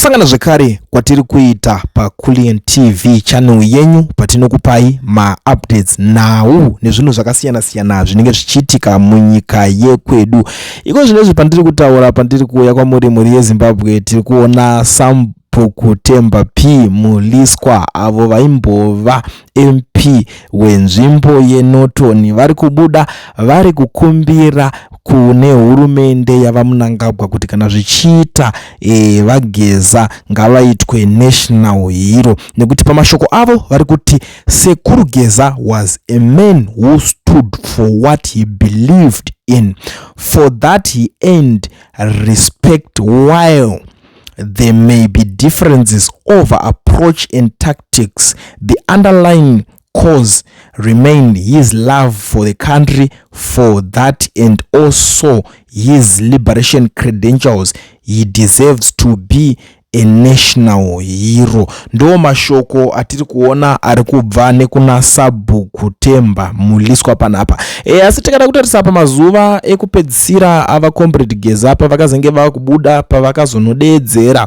Kusangana zvekare kwatiri kuita paCulian TV channel yenyu patinokupai maupdates, nhau nezvinhu zvakasiyana-siyana zvinenge zvichiitika munyika yekwedu. Iko zvinezvi pandiri kutaura, pandiri kuuya kwamuri mhuri yeZimbabwe, tiri kuona Sabhuku Temba P Mliswa, avo vaimbova MP wenzvimbo yeNorton, vari kubuda vari kukumbira kune hurumende yavaMnangagwa kuti kana zvichiita vaGeza ngavaitwe national hero, nekuti pamashoko avo vari kuti Sekuru Geza was a man who stood for what he believed in. For that he earned respect. While there may be differences over approach and tactics, the underlying cause remained his love for the country. For that and also his liberation credentials, he deserves to be a national hero. Ndo mashoko atiri kuona ari kubva nekuna Sabhuku Temba Mliswa panapa. Asi tikada kutarisa pamazuva ekupedzisira ava Comrade Geza, pavakazenge vava kubuda, pavakazonodeedzera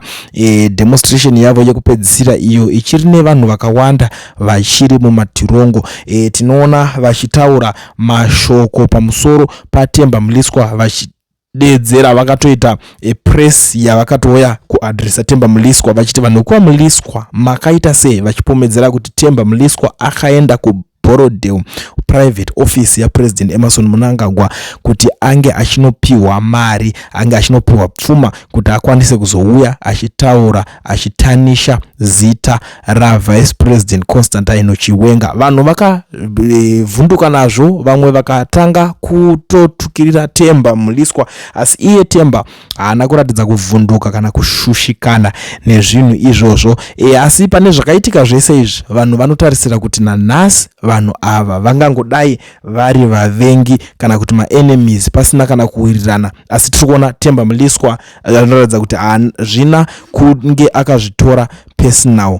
demonstration yavo yekupedzisira iyo ichiri nevanhu vakawanda vachiri mumatirongo, tinoona vachitaura mashoko pamusoro paTemba Mliswa, vachideedzera, vakatoita press yavakatouya kuaddressa Temba Mliswa, vachiti vanhu vekwaMliswa makaita sei, vachipomedzera kuti Temba Mliswa akaenda kuBorrowdale private office yaPresident Emmerson Mnangagwa kuti ange achinopiwa mari, ange achinopiwa pfuma kuti akwanise kuzouya achitaura achitarnisha zita raVice President Constantino Chiwenga. Vanhu vakavhunduka nazvo, vamwe vakatanga kutotukirira Temba Mliswa, asi iye Temba haana kuratidza kuvhunduka kana kushushikana nezvinhu izvozvo. Asi pane zvakaitika zvese izvi, vanhu vanotarisira kuti nanhasi vanhu ava vangangodai vari vavengi kana kuti maenemies, pasina kana kuwirirana. Asi tiri kuona Temba Mliswa anoratidza kuti hazvina kunge akazvitora personal.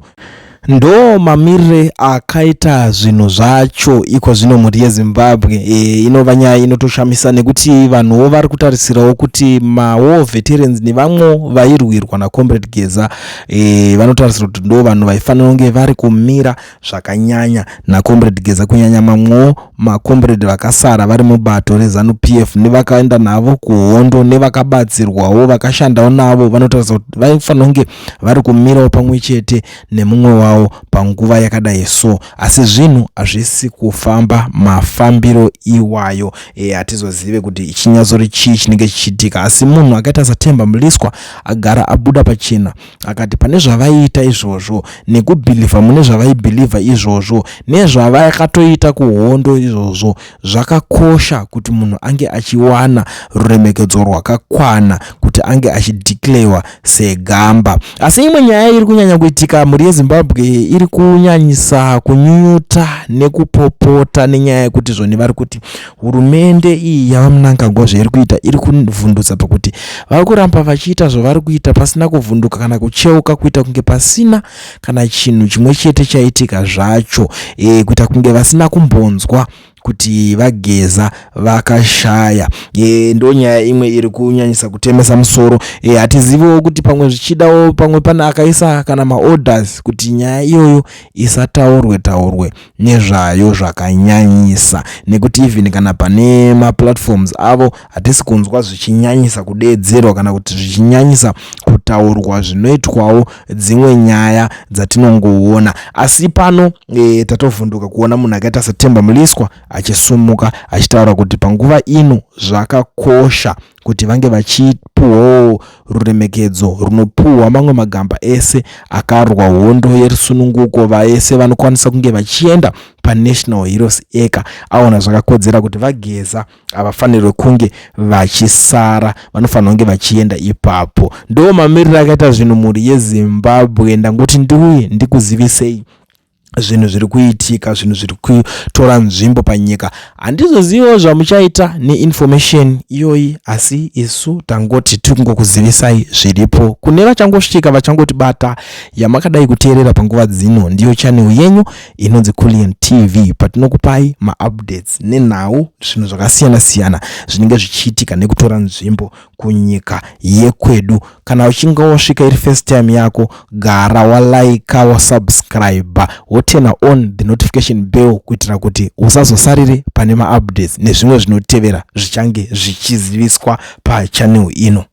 Ndo mamirire akaita zvinhu zvacho iko zvino, mhuri yeZimbabwe. Inova nyaya inotoshamisa nekuti vanhuwo vari kutarisirawo kuti mawar veterans nevamwewo vairwirwa naComrade Geza, vanotarisira kuti ndo vanhu vaifanira kunge vari kumira zvakanyanya naComrade Geza, kunyanya mamwewo macomrade vakasara vari mubato reZANU PF nevakaenda navo kuhondo nevakabatsirwawo, vakashandawo navo. Vanotarisa kuti vaifanira kunge vari kumirawo pamwe chete nemumwe wavo panguva yakadai so, asi zvinhu hazvisi kufamba mafambiro iwayo. Hatizozive kuti chinyatsori chii chinenge chichiitika, asi munhu akaita saTemba Mliswa agara abuda pachena akati pane zvavaiita izvozvo nekubelieva mune zvavaibelieva izvozvo nezvavakatoita kuhondo izvozvo, zvakakosha kuti munhu ange achiwana ruremekedzo rwakakwana kuti ange achideclarewa segamba. Asi imwe nyaya iri kunyanya kuitika, mhuri yeZimbabwe iri kunyanyisa kunyunyuta nekupopota nenyaya yekuti zvoni vari kuti hurumende iyi yavaMnangagwa zvairi kuita iri kuvhundutsa, pakuti vari kuramba vachiita zvavari kuita pasina kuvhunduka kana kucheuka, kuita kunge pasina kana chinhu chimwe chete chaitika zvacho, kuita kunge vasina kumbonzwa kuti vaGeza vakashaya. Ndo nyaya imwe iri kunyanyisa kutemesa musoro. Hatiziviwo kuti pamwe zvichidawo pamwe pane akaisa kana maorders kuti nyaya iyoyo isataurwe taurwe nezvayo zvakanyanyisa, nekuti even kana pane maplatforms avo hatisi kunzwa zvichinyanyisa kudeedzerwa kana kuti zvichinyanyisa kutaurwa zvinoitwawo dzimwe nyaya dzatinongoona. Asi pano tatovhunduka kuona munhu akaita saTemba Mliswa achisumuka achitaura kuti panguva ino zvakakosha kuti vange vachipuhwawo ruremekedzo runopuhwa mamwe magamba ese akarwa hondo yerusununguko, vaese vanokwanisa kunge vachienda paNational Heroes Acre. Aona zvakakodzera kuti vaGeza havafanirwe kunge vachisara, vanofanira kunge vachienda ipapo. Ndo mamiriro akaita zvinhu, mhuri yeZimbabwe. Ndangoti ndiuye ndikuzivisei. Zvinhu zviri kuitika, zvinhu zviri kutora nzvimbo panyika. Handizoziviwo zvamuchaita neinformation iyoyi, asi isu tangoti tiri kungokuzivisai zviripo. Kune vachangosvika, vachangotibata, yamakadai kuteerera panguva dzino, ndiyo channel yenyu inonzi Culian TV, patinokupai maupdates nenhau, zvinhu zvakasiyana-siyana zvinenge zvichiitika nekutora nzvimbo kunyika yekwedu. Kana uchinge wasvika iri first time yako, gara walaika, wasubscribe, woturn on the notification bell kuitira kuti usazosarire pane maupdates nezvimwe zvinotevera zvichange zvichiziviswa pachannel ino.